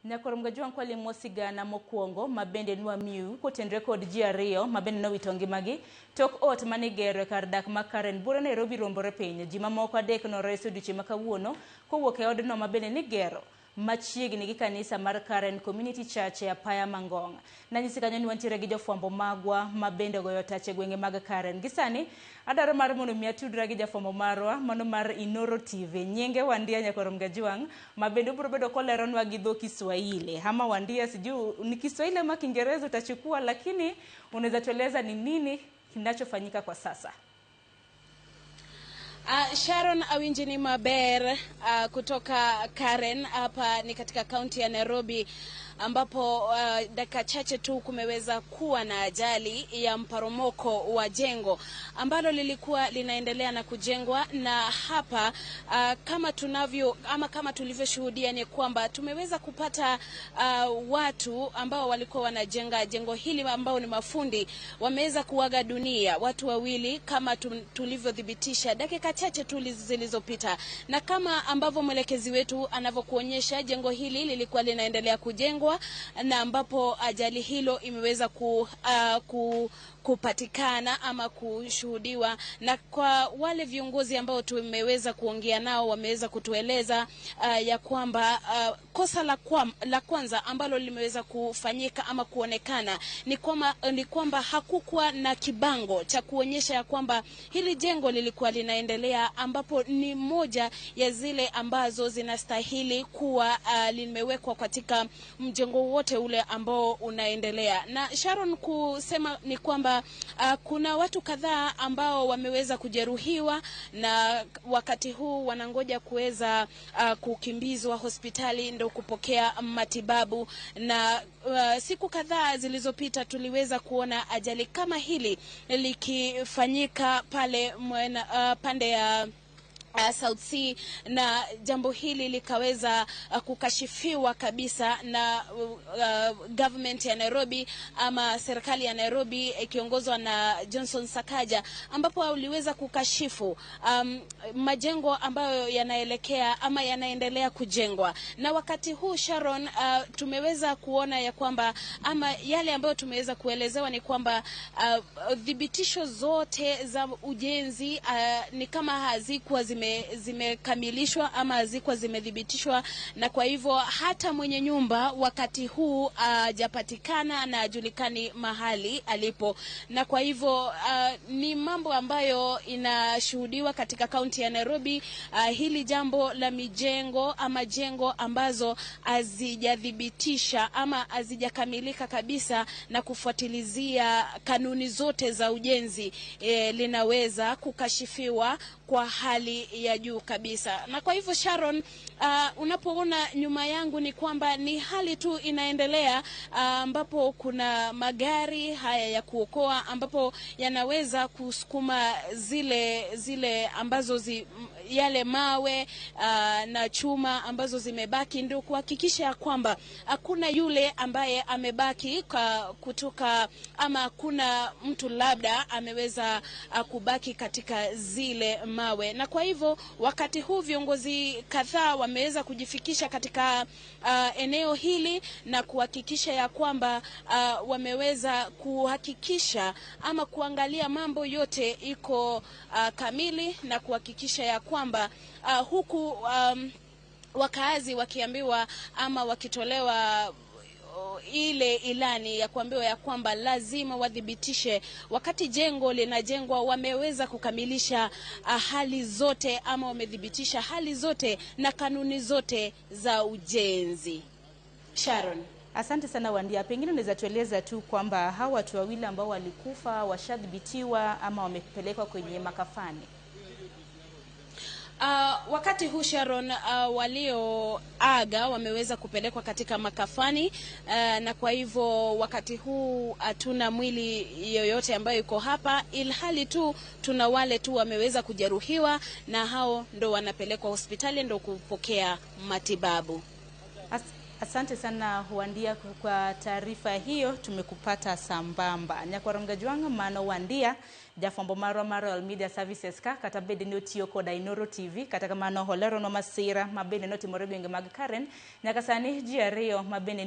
Nyakoro Mgajwang' kwalimo sigana mokwongo ma bende nwamiu kotenre kod ji ariyo ma bende nowito ngimagi tok ot mane igero e kar dak ma Karen buore Nairobi ruombore piny. Ji mamoko adek noresi odiochieng' ma kawuono kowuok e odno ma bende nigero machiegni gi kanisa mar Karen Community Church e apaya Mangong'. Nanyisi kanyo ni wantiere gi jofwambo magwa ma bende ogoyo tach e gwenge mag Karen. Gi sani adwaro mar mondo mi atudra gi jafwambo marwa mano mar Inoro TV. Nyinge Wandia Nyakoro Mgajwang' ma bende obiro bedo koleronwa gi dho Kiswahili. Ama Wandia, sijui ni Kiswahili ama Kiingereza utachukua, lakini unaweza tueleza ni nini kinachofanyika kwa sasa? Sharon, awinji ni maber kutoka Karen. Hapa ni katika kaunti ya Nairobi ambapo dakika chache tu kumeweza kuwa na ajali ya mporomoko wa jengo ambalo lilikuwa linaendelea na kujengwa, na hapa kama tunavyo ama kama tulivyoshuhudia ni kwamba tumeweza kupata watu ambao walikuwa wanajenga jengo hili ambao ni mafundi wameweza kuaga dunia, watu wawili kama tulivyothibitisha dakika chache tu zilizopita. Na kama ambavyo mwelekezi wetu anavyokuonyesha, jengo hili lilikuwa linaendelea kujengwa na ambapo ajali hilo imeweza kupatikana ama kushuhudiwa. Na kwa wale viongozi ambao tumeweza kuongea nao wameweza kutueleza ya kwamba kosa la kwanza ambalo limeweza kufanyika ama kuonekana ni kwamba hakukuwa na kibango cha kuonyesha ya kwamba hili jengo lilikuwa linaendelea, ambapo ni moja ya zile ambazo zinastahili kuwa limewekwa katika mjengo wote ule ambao unaendelea. Na Sharon, kusema ni kwamba kuna watu kadhaa ambao wameweza kujeruhiwa na wakati huu wanangoja kuweza kukimbizwa hospitali ndio kupokea matibabu. Na siku kadhaa zilizopita tuliweza kuona ajali kama hili likifanyika pale pande ya South C, na jambo hili likaweza kukashifiwa kabisa na government ya Nairobi ama serikali ya Nairobi ikiongozwa na Johnson Sakaja, ambapo waliweza kukashifu majengo ambayo yanaelekea ama yanaendelea kujengwa. Na wakati huu Sharon, tumeweza kuona ya kwamba ama yale ambayo tumeweza kuelezewa ni kwamba thibitisho zote za ujenzi ni kama hazikuwa zimekamilishwa ama hazikuwa zimethibitishwa, na kwa hivyo hata mwenye nyumba wakati huu hajapatikana na hajulikani mahali alipo. Na kwa hivyo ni mambo ambayo inashuhudiwa katika kaunti ya Nairobi, hili jambo la mijengo ama jengo ambazo hazijathibitisha ama hazijakamilika kabisa na kufuatilizia kanuni zote za ujenzi linaweza kukashifiwa kwa hali ya juu kabisa. Na kwa hivyo Sharon, unapoona nyuma yangu ni kwamba ni hali tu inaendelea, ambapo kuna magari haya ya kuokoa ambapo yanaweza kusukuma zile ambazo yale mawe na chuma ambazo zimebaki, ndio kuhakikisha kwamba hakuna yule ambaye amebaki kutoka ama hakuna mtu labda ameweza kubaki katika zile mawe. Na kwa hivyo wakati huu viongozi kadhaa wameweza kujifikisha katika eneo hili na kuhakikisha ya kwamba wameweza kuhakikisha ama kuangalia mambo yote iko kamili na kuhakikisha ya kwamba huku wakaazi wakiambiwa ama wakitolewa ile ilani ya kuambiwa ya kwamba lazima wadhibitishe wakati jengo linajengwa wameweza kukamilisha hali zote ama wamedhibitisha hali zote na kanuni zote za ujenzi. Sharon. Asante sana Wandia. Pengine unaweza tueleza tu kwamba hawa watu wawili ambao walikufa washadhibitiwa ama wamepelekwa kwenye makafani? Wakati huu Sharon, walioaga wameweza kupelekwa katika makafani, na kwa hivyo wakati huu hatuna mwili yoyote ambayo iko hapa, ilhali tu tuna wale tu wameweza kujeruhiwa na hao ndo wanapelekwa hospitali ndo kupokea matibabu. Asante sana Wandia kwa taarifa hiyo, tumekupata sambamba. Nyakwarom Gajwang' mano Wandia, jafwambo marwa mar Royal Media Services ka kata bende ne otiyo koda Inoro TV, kata kamano oleronwa masira ma bende notimore gwenge mag Karen. Nyaka sani ji ariyo ma bende